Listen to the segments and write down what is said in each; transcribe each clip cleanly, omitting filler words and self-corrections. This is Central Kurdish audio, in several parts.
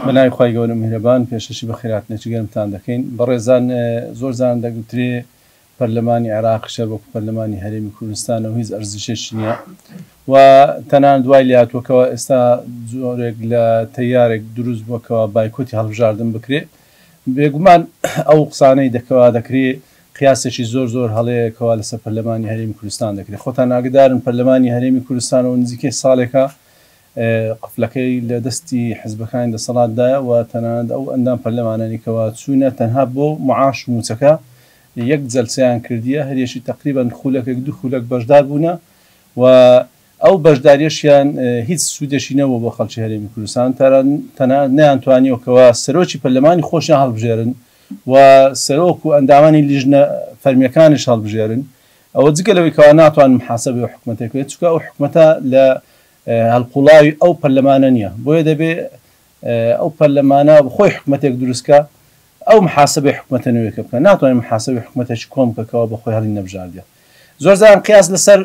بەناوی خوای گەورە میهرەبان پێشەشی بەخێرهاتنێکی گەرمتان دەکەین. بەڕێزان زۆر جاران دەگوترێ پەرلەمانی عێراقیش هەر وەکو پەرلەمانی هەرێمی کوردستانە و هیچ ئەرزشێکی نییە و تەنانەت وای لێهاتووە کەوا ئێستا جۆرێک لە تەیارێک دروست بووە کەوا بایکۆتی هەڵبژاردن بکرێ. بێگومان ئەو قسانەی دەکەوا دەکرێ قیاسێکی زۆر زۆر هەڵەیە کەوا لەسەر پەرلەمانی هەرێمی کوردستان دەکرێ. خۆتان ئاگدارن پەرلەمانی هەرێمی کوردستانەوە نزیکەی ساڵێکە قفلەکەی لە دەستی حزبەکانی دەسەڵاتدایە و تەنانەت ئەو ئەندام پەرلەمانانی کەوا چوونە تەنها بۆ معاش و موچەکە یەک جەلسەیان کردیە هەریەکی تەقریبەن خولەکێک دوو خولەک بەشدار بوونە و ئەو بەشداریەشیان هیچ سوودێکی نەبووە بۆ خەڵکی هەرێمی کوردستان تەنانەت نەیانتوانیوە کەوا سەرۆکی پەرلەمانی خۆشیان هەڵبژێرن و سەرۆک و ئەندامانی لیژنە فەرمیەکانیش هەڵبژێرن ئەوە جگە لەوەی کەوا ناتوانن محاسەبەی ئەو حکومەتە بکەن چونکە ئەو حکومەتە لە هەڵقوڵاوی ئەو پەرلەمانە نیە بۆیە دەبێ ئەو پەرلەمانە خۆی حکومەتێک دروست کا ئەو محاسەبەی حکومەتە نوێکە بکە ناتوانێت محاسەبەی حکومەتێکی کۆن بکە کەوا بە خۆی هەڵی نەبژاردیە زۆر جاران قیاس لەسەر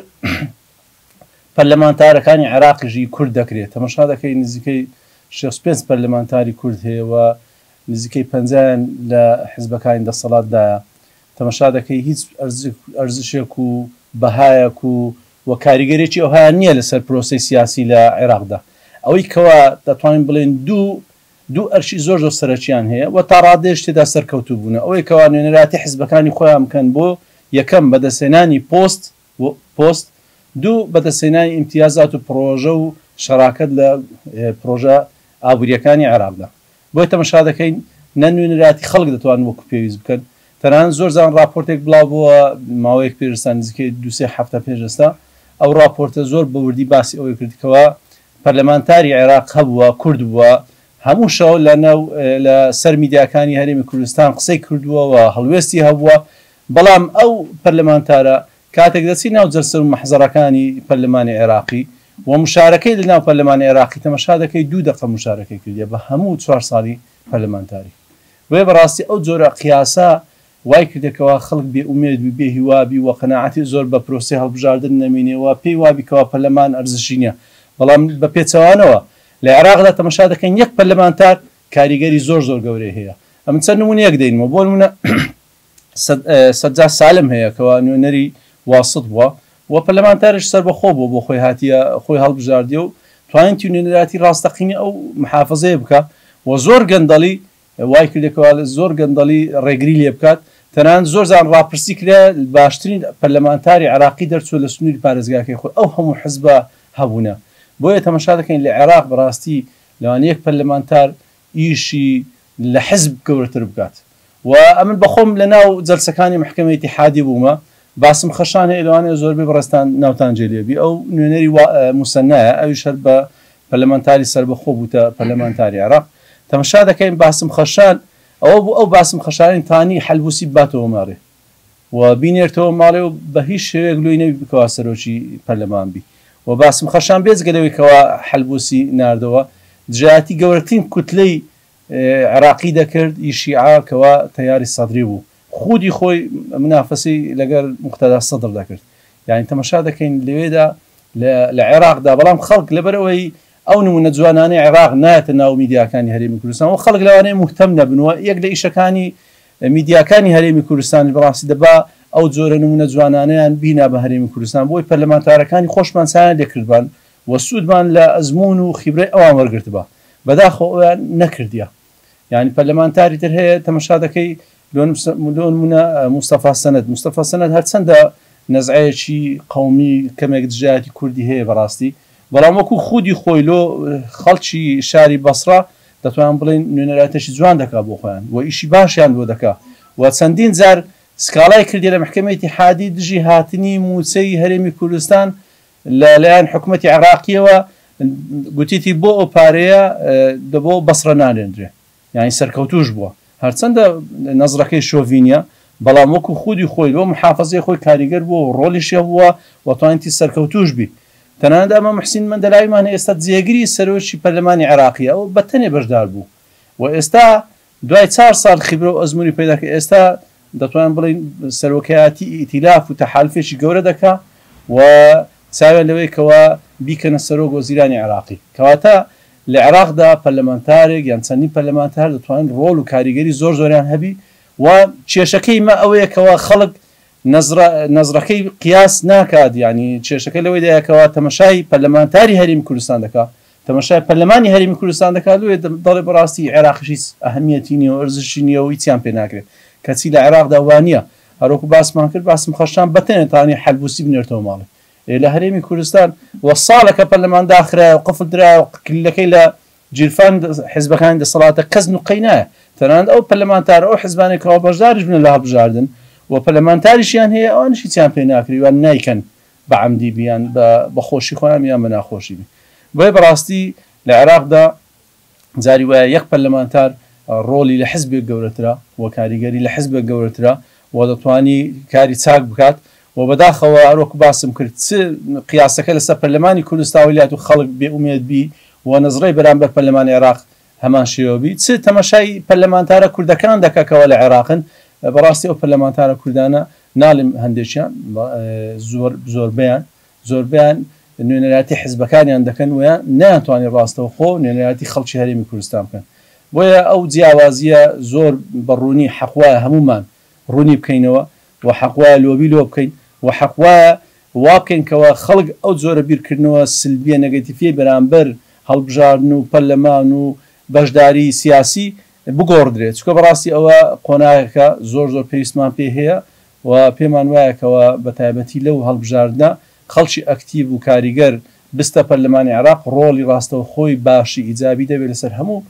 پەرلەمانتارەکانی عێراقیش ی کورد دەکرێت تەمەشا دەکەی نزیکەی 65 پەرلەمانتاری کورد هەیە و نزیکەی پەنجایان لە حزبەکانی دەسەڵاتدایە تەمەشا دەکەی هیچ ئەرزشێک و بەهایەک و و کاریگەریەکی ئەوهایان نیە لەسەر پرۆسەی سیاسی لە عێراقدا. ئەوەی کەوا دەتوانین بڵێین دوو دوو ئەرکی زۆر زۆر سەرەکیان هەیە و تا ڕادەیەش تێدا سەرکەوتوو بوونە ئەوەی کەوا نوێنەرایەتی حزبەکانی خۆیان بکەن بۆ یەکەم بەدەستهێنانی پۆست و پۆست دوو بەدەستهێنانی ئیمتیازات و پڕۆژە و شەراکەت لە پڕۆژە ئابوورییەکانی عێراقدا. بۆیە تەمەشا دەکەین نە نوێنەرایەتی خەڵک دەتوانن وەکو پێویست بکەن، تەنانەت زۆر جاران ڕاپۆرتێک بڵاو بۆوە ماوەیەک پێش ئێستا نزیکەی دوو سێ هەفتە پێش ئێستا ئەو ڕاپۆرتە زۆر بە وردی باسی ئەوەی کرد کەوا پەرلەمانتاری عێراق هەبووە کورد بووە هەموو شەو لە ناو لە سەر میدیاکانی هەرێمی کوردستان قسەی کردووە و هەڵوێستی هەبووە بەڵام ئەو پەرلەمانتارە کاتێک دەچی ناو جەلسە و مەحزەڕەکانی پەرلەمانی عێراقی و مشارەکەی لە ناو پەرلەمانی عێراقی تەمەشا دەکەی دوو دەقە مشارەکەی کردیە بە هەموو چوار ساڵی پەرلەمانتاری. بۆیە بەڕاستی ئەو جۆرە قیاسە وای کردیە کەوا خەڵک بێ ئومێد بی بێ هیوا بی و قەناعەتی زۆر بە پرۆسەی هەڵبژاردن نەمینێ و پێی وابی کەوا پەرلەمان ئەرزشی نیە. بەڵام بە پێچەوانەوە لە عێراقدا تەمەشا دەکەین یەک پەرلەمانتار کاریگەری زۆر زۆر گەورەی هەیە. ئەمن چەند نمونەیەک دەینمەوە بۆ نمونە سەجاد سالم هەیە کەوا نوێنەری واسط بووە و پەرلەمانتاریش سەربەخۆ بووە بۆ خۆی هاتیە خۆی هەڵبژاردیە و توانیتی نوێنەراتی ڕاستەقینە ئەو محافزەیە بکا و زۆر گەندەڵی وای کردە کەوا زۆر گەندەڵی ڕێگری لێ بکات تەنانەت زۆر جار ڕاپرسی کرا باشترین پەرلەمانتاری عێراقی دەرچووە لە سنووری پارێزگاکەی خۆی ئەو هەموو حزبە هەبوونە بۆیە تەمەشا دەکەین لە عێراق بەڕاستی لەوانەیە یەک پەرلەمانتار ئیشی لە حزب گەورەتر بکات و ئەمن بەخۆم لە ناو جەلسەکانی مەحکەمەی ئیتیحادی بوومە باسم خەشان هەیە لەوانەیە زۆربەی بەڕێزتان ناوتان جێ لێ بی ئەو نوێنەری وا موسەنایە ئەویش هەر بە پەرلەمانتاری سەربەخۆ بووتە پەرلەمانتاری عێراق تەمەشا دەکەین باسم خەشان ئەوە بوو ئەو باسم خەشانی تانی حەلبوسی بباتەوە ماڵێ و بینێرتەوە ماڵێ و بە هیچ شێوەیەک لۆی نەبی کەوا سەرۆکی پەرلەمان بی و باسم خەشان بێجگە لەوەی کەوا حەلبوسی ناردەوە دژایەتی گەورەترین کوتلەی عێراقی دەکرد ی شیعە کەوا تەیاری سەدری بوو خودی خۆی منافەسەی لەگەر موقتەدا سەدر دەکرد یانی تەمەشا دەکەین لەوێدا لە عێراقدا بەڵام خەڵک لەبەرئەوەی ئەو نمونە جوانانەی عێراق نایەتە ناو میدیاکانی هەرێمی کوردستان و خەڵک لەوانەیە موهتەم نەبن و یەک لە ئیشەکانی میدیاکانی هەرێمی کوردستانیش بەڕاستی دەبا ئەو جۆرە نمونە جوانانەیان بینا بە هەرێمی کوردستان بۆی پەرلەمانتارەکانی خۆشمان چایان لێکردبان و سوودمان لە ئەزموون و خیبرەی ئەوان وەرگرتبا بەداخەوە ئەویان نەکردیە یانی پەرلەمانتاری تر هەیە تەمەشا دەکەی لۆ نمونە مستەفا سەنەد مستەفا سەنەد هەرچەندە نەزعەیەکی قەومی کەمێک دژایەتی کوردی هەیە بەڕاستی بەڵام وەکو خودی خۆی لۆ خەڵکی شاری بەسڕە دەتوانم بڵێین نوێنەرایەتێکی جوان دەکا بۆ خۆیان و ئیشی باشیان بۆ دەکا و چەندین جار سکاڵای کردی لە مەحکەمەی ئیتیحادی دژی هاتنی مووچەی هەرێمی کوردستان لە لایەن حکومەتی عێراقیەوە گوتیتی بۆ ئەو پارەیە دەبۆ بەسڕە نانێندرێ یانی سەرکەوتوش بووە هەرچەندە نەزڕەکەی شۆڤینیە بەڵام وەکو خودی خۆی لۆ محافەزەی خۆی کاریگەر بووە و ڕۆڵیشی هەبووە و توانیتی سەرکەوتوش بی تەنانەت ئەمە موحسین مەندەلاویمان هەیە ئێستا جێگری سەرۆکی پەرلەمانی عێراقیە ئەو بە تەنێ بەشدار بوو و ئێستا دوای چار ساڵ خیبرە و ئەزموونی پەیدا کرد ئێستا دەتوانین بڵێین سەرۆکایەتی ئیتیلاف و تەحالفێکی گەورە دەکا و چاویان لەوەیە کەوا بیکەنە سەرۆک وەزیرانی عێراقی کەواتە لە عێراقدا پەرلەمانتارێک یان چەندین پەرلەمانتار دەتوانن ڕۆڵ و کاریگەری زۆر زۆریان هەبی و کێشەکەی مە ئەوەیە کەوا خەڵک نەزرە نەزرەکەی قیاس ناکات یانی کێشەکە لەوەیدایە کەوا تەمەشای پەرلەمانتاری هەرێمی کوردستان دەکا تەمەشای پەرلەمانی هەرێمی کوردستان دەکات لۆیە دەڵێ بەڕاستی عێراقیش هیچ ئەهمیەتی نیە و ئەرزشی نیە و هیچیان پێ ناکرێت کەچی لە عێراقدا وانیە هەروەکو باسمان کرد باسم خەشان بەتەنێ تانی حەلبوسی بنێرتەوە ماڵێ ئێ لە هەرێمی کوردستان و ساڵەکە پەرلەمان داخرایە و قفل درایە و کلیلەکەی لە گیرفان حزبەکانی دەسەڵاتە کەس نوقەی نایە تەنانەت ئەو پەرلەمانتارە ئەو حزبانەی کەوا بەشداریش بنە لە هەڵبژاردن و پەرلەمانتاریشیان هەیە ئەوانیش هیچیان پێ ناکری وان نایکەن بە عەمدی بی یان بە بە خۆشی خۆیان یان بە ناخۆشی بی بۆیە بەڕاستی لە عێراقدا جاری وایە یەک پەرلەمانتار ڕۆڵی لە حزبێک گەورەترە و کاریگەری لە حزبێک گەورەترە و دەتوانی کاری چاک بکات و بەداخەوە هەروەکو باسم کرد چ قیاسەکە لەسەر پەرلەمانی کوردستان ویلایەت و خەڵک بێ ئومێد بی و نەزڕەی بەرامبەر پەرلەمانی عێراق هەمان شێوە بی چ تەمەشای پەرلەمانتارە کوردەکان دەکا کەوا لە عێراقن بەڕاستی ئەو پەرلەمانتارە کوردانە ناڵێم هەندێکیان زۆر زۆربەیان زۆربەیان نوێنەرایەتی حزبەکانیان دەکەن و نەیانتوانی ڕاستەوخۆ نوێنەرایەتی خەڵکی هەرێمی کوردستان بکەن بۆیە ئەو جیاوازیە زۆر بە ڕوونی حەق وایە هەموومان ڕوونی بکەینەوە و حەق وایە لۆبی لۆ بکەین و حەق وایە وا بکەین کەوا خەڵک ئەو جۆرە بیرکردنەوە سلبیە نەگەتیفیەی بەرامبەر هەڵبژاردن و پەرلەمان و بەشداری سیاسی بگۆڕدرێت چونکە بەڕاستی ئەوە قۆناغێکە زۆر زۆر پێویستمان پێی هەیە و پێمان وایە کەوا بەتایبەتی لەو هەڵبژاردنە خەڵکی ئەکتیڤ و کاریگەر بستە پەرلەمانی عێراق ڕۆڵی ڕاستەوخۆی باشی ئیجابی دەبێت لەسەر هەموو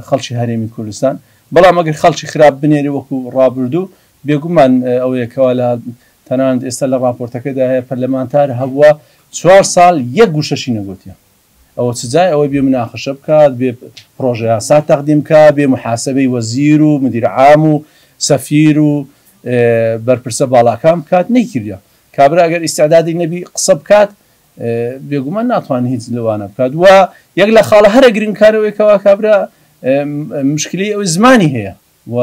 خەڵکی هەرێمی کوردستان بەڵام ئەگەر خەڵکی خراپ بنێرێ وەکو ڕابردوو بێگومان ئەوەیە کەوا لە تەنانەت ئێستا لە ڕاپۆرتەکەدا هەیە پەرلەمانتار هەبووە چوار ساڵ یەک وشەشی نەگوتیە ئەوە چ جای ئەوەی بێ مناقەشە بکات، بێ پڕۆژە یاسا تەقدیم بکات، بێ موحاسەبەی وەزیر و مدیر عام و سەفیر و بەرپرسە باڵاکان بکات، نەیکردیە. کابرا ئەگەر ئیستعدادی نەبی قسە بکات، بێگومان ناتوانێت هیچ لەوانە بکات. و یەک لە خاڵە هەرە گرنگەکان ئەوەیە کەوا کابرا مشکلەی ئەوەی زمانی هەیە. و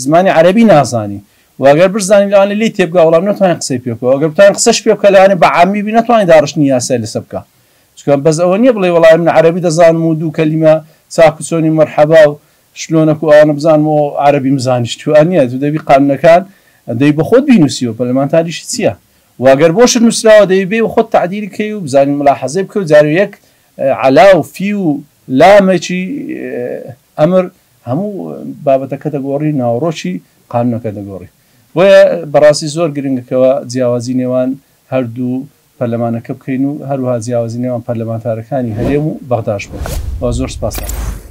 زمانی عەرەبی نازانی و گەر بشزانی لەوانەیە لێی تێبگا وەڵام نەتوانین قسەی پێ بکە ئەگەر بتوانین قسەش پێ بکە لەوانەیە بە عامی بی نەتوانین داڕشتنی یاسای لەسەر بکە چونکە بەس ئەوە نییە بڵێ وەڵای من عەرەبی دەزانم و دوو کەلیمە چاک و چۆنی مەرحەبا و شلۆنەک و ئەوانە بزانم و عەرەبیم زانیشت وا نییە تو دەبی قانونەکان دەی بە خۆت بینووسیەوە پەرلەمانتاریشی چییە و گەر بۆشت نووسراوە دەبی بێی و خۆت تەعدیلی کەی و بزانی ملاحەزەی بکەی و جارێ یەک عەلا و فی و لامێکی ئەمر هەموو بابەتەکە دەگۆڕی ناوەڕۆکی قانونەکە دەگۆڕی بۆیە بەڕاستی زۆر گرنگە کەوا جیاوازی نێوان هەردوو پەرلەمانەکە بکەین و هەروەها جیاوازی نێوان پەرلەمانتارەکانی هەرێم و بەغداش بکەین و زۆر سپاستان دەکەم.